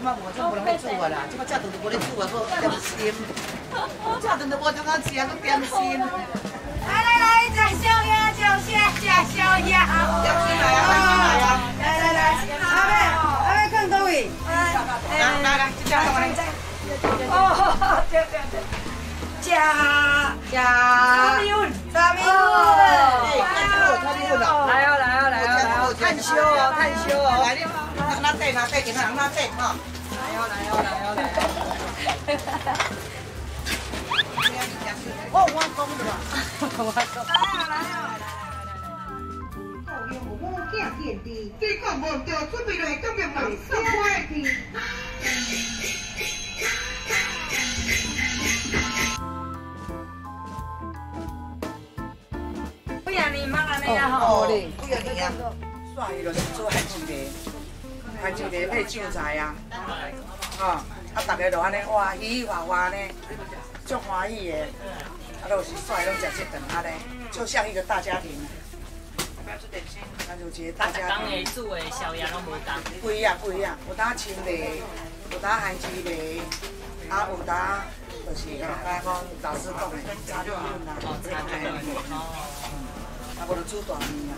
這擺無這無人咧煮啊啦，這擺食頓就無咧煮啊，閣點心。食頓就無通啊食，閣點心。來來來，食宵夜，食宵食宵夜。點心來啊，點心來啊！來來來，阿妹，阿妹囥佗位？來來來，這隻來。哦，對對對。食食。炒米粉，炒米粉。來哦來哦來哦來哦，炭燒哦炭燒哦。來你，拿底拿底，給他拿底哈。來哦來哦來哦來哦。我有我講對吧？我講。來哦來哦。這個無對，準備落去，準備落去，送我去。幾仔年捌按呢啊吼？哦，幾仔年啊？煞伊就是做番薯泥，番薯泥配酱菜啊，吼，啊，逐个就按呢哇，嘻嘻哈哈呢，足歡喜的，啊，就是煞伊攏食這頓按呢，就像一個大家庭。咱就一個大家庭。逐工的煮的宵夜攏無仝。不一樣，不一樣，有當青泥，有當番薯泥，啊，有當就是剛剛講老師講的炒米粉啦，哦，炒米粉，哦。啊，無就煮大麵啊。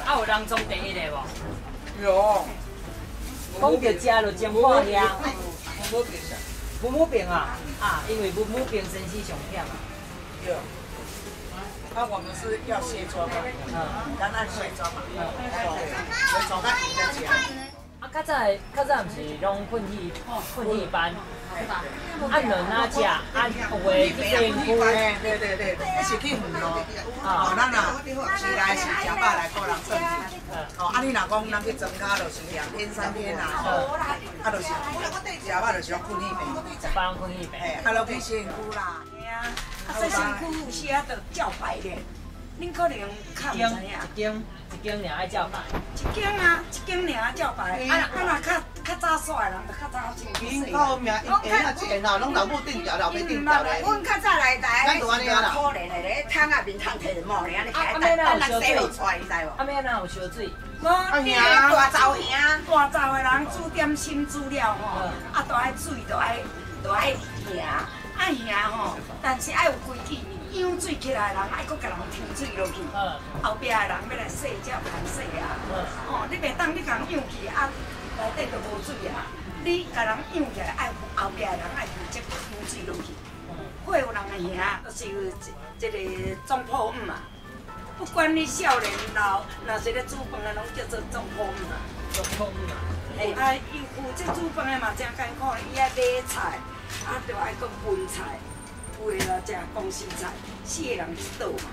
啊，有人裝第一的無？有。講到食就真破兄。五母餅啊。五母餅啊，啊，因為五母餅先生上忝啊。對。啊，我們是要卸妝嘛，咱愛卸妝嘛，哦，妝較甜才食。啊，較早的較早毋是攏困戲班，啊，兩仔食，啊，有的去身軀。對對對，彼是去遠路。哦，咱若市內是食飽來個人算一。哦，啊，你若講咱去莊跤，就是2天3天啊，吼，啊，就是食飽就是講困戲班。食飽攏困戲班。嘿，啊，落去身軀啦。嘿啊，啊，洗身軀有時啊，就照擺咧。恁可能較毋知影。一間一間爾愛照擺。一間啊，一間爾照擺。啊啊，若較較早煞的人，就較早先去恁靠命，一下一下攏老母頂條，老爸頂條咧。阮較早來台，咱就按呢啊啦。可憐的咧，桶仔面桶提毛咧，按呢徛等等人洗予出來，你知無？啊，欲按怎有燒水？無，你大灶兄，大灶的人煮點心煮了吼，啊，都愛水，都愛都愛行，愛行吼，但是愛有規矩。揚水起來的人愛閣共人抽水落去，後壁的人欲來洗才有通洗啊。吼，你袂當你共揚去啊，內底就無水啊。你共人揚起來，愛後壁的人愛負責閣揚水落去。會有人的兄，就是這個總鋪姆啊。不管你少年老，若是咧煮飯的，攏叫做總鋪姆啊。總鋪姆啊。嘿，啊，伊負責煮飯的嘛誠艱苦，伊愛買菜，啊，著愛閣分菜。有的啦，食公司菜，四個人一桌嘛。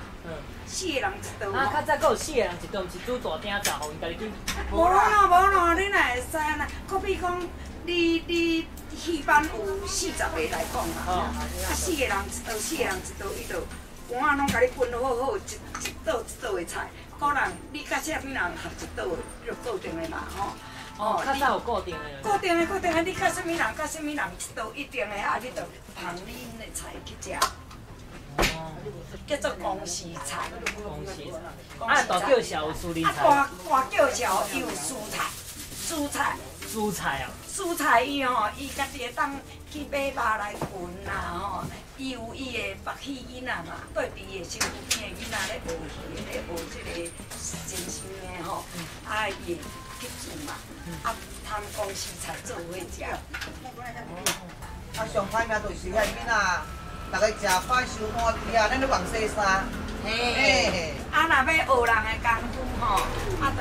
四個人一桌。啊，較早閣有四個人一桌，毋是煮大鼎灶，予𪜶家己去。無咯，無咯，你哪會知按呢？好比講，你戲班有40個來講啦，吼，啊，四個人一桌，四個人一桌，伊就盤仔攏共你分好好，一一桌一桌的菜。個人你佮啥物人合一桌，你就固定的嘛，吼。哦，較早有固定的。固定的，固定的，你佮啥物人，佮啥物人一桌一定的，啊，你就捧恁的菜去食。哦。叫做公司菜。公司菜。啊，大叫小有私人菜。啊，大大叫小伊有私菜，私菜。私菜啊。私菜伊吼，伊家己會當去買肉來燉啦吼，伊有伊的北戲囡仔嘛，對佇伊的身軀邊的囡仔咧學戲，咧學這個真心的吼，啊伊會去煮嘛，啊通公司菜做伙食。啊，上歹命就是遐囡仔，逐个食飽收碗機啊，咱咧忙洗衫。嘿。啊，若欲學人的功夫吼，啊，就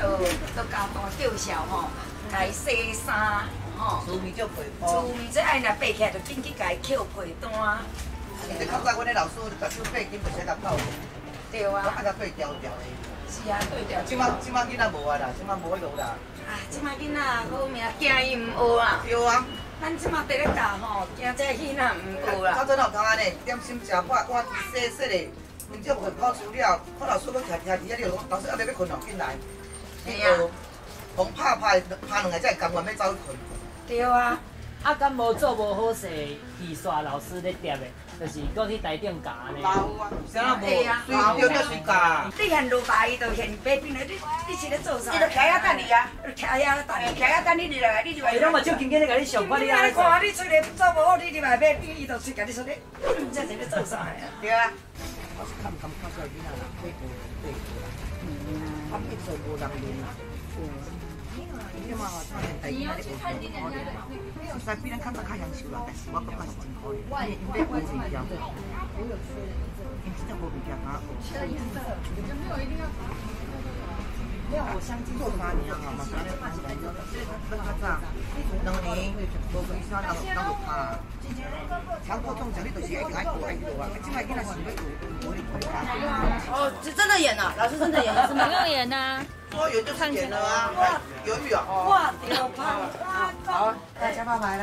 就共大叫小吼，共伊洗衫吼。厝面足被鋪。厝面这爱若爬起来，就緊去共伊扣被單。其實較早阮的老師，目睭爬緊，就使共扣。對啊。愛共對調調的。是啊，對調。這擺這擺囡仔無啊啦，這擺無彼落啦。啊，這擺囡仔好命，驚伊毋學啊。對啊。咱這擺佇咧教吼，驚這囡仔毋學啦。較早哪有通按呢？點心食飽，我洗洗咧，面足被鋪除了，看老師閣徛徛佇遐，你就講老師猶未欲睏哦，緊來。嘿啊。予拍拍拍兩下才會甘願欲走去睏。對啊。啊，敢無做無好勢，戲煞老師咧疊的，就是閣去台頂教按呢。啥無？水叫叫水教。你現落大，伊就現買冰來，你是咧做啥？伊就徛遐等你啊，徛遐等，徛遐等你入來，你入來。伊攏嘛笑緊緊咧共你上，看你你按呢做。看你出來做無好，你入來買冰，伊就喙共你說你，這是咧做啥呀？對啊。我是較毋甘看這个囡仔啦，爬過爬過啦，啊，變做無人認啦。你嘛，现代囡仔咧學可憐，實在比咱較早較享受啦，但是我感覺是真可憐，因為𪜶欲學無物件，𪜶真正無物件通學。做3年啊，嘛是按呢，咱較早2年無開山，人就拍。強迫中獎，你就是一定愛學愛學啊！這擺囡仔想欲學，無你陪他。哦，這真的演了，老師真的演了是嗎？不用演吶。說演就是演了啊，猶豫啊。我著芳好，大家拜拜囉。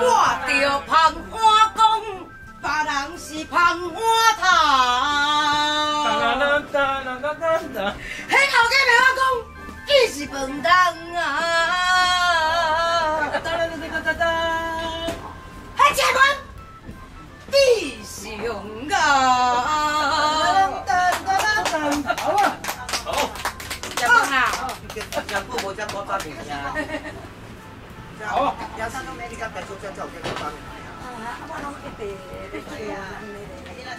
我著芳碗講，別人是芳碗頭。彼後家袂曉講，伊是飯桶啊。彼食飯比上熬。好啊。好。食飯啦。食久無食古早物件。好。夜市你敢在做這才有這古早物件？啊，我攏一直咧食啊，安尼咧。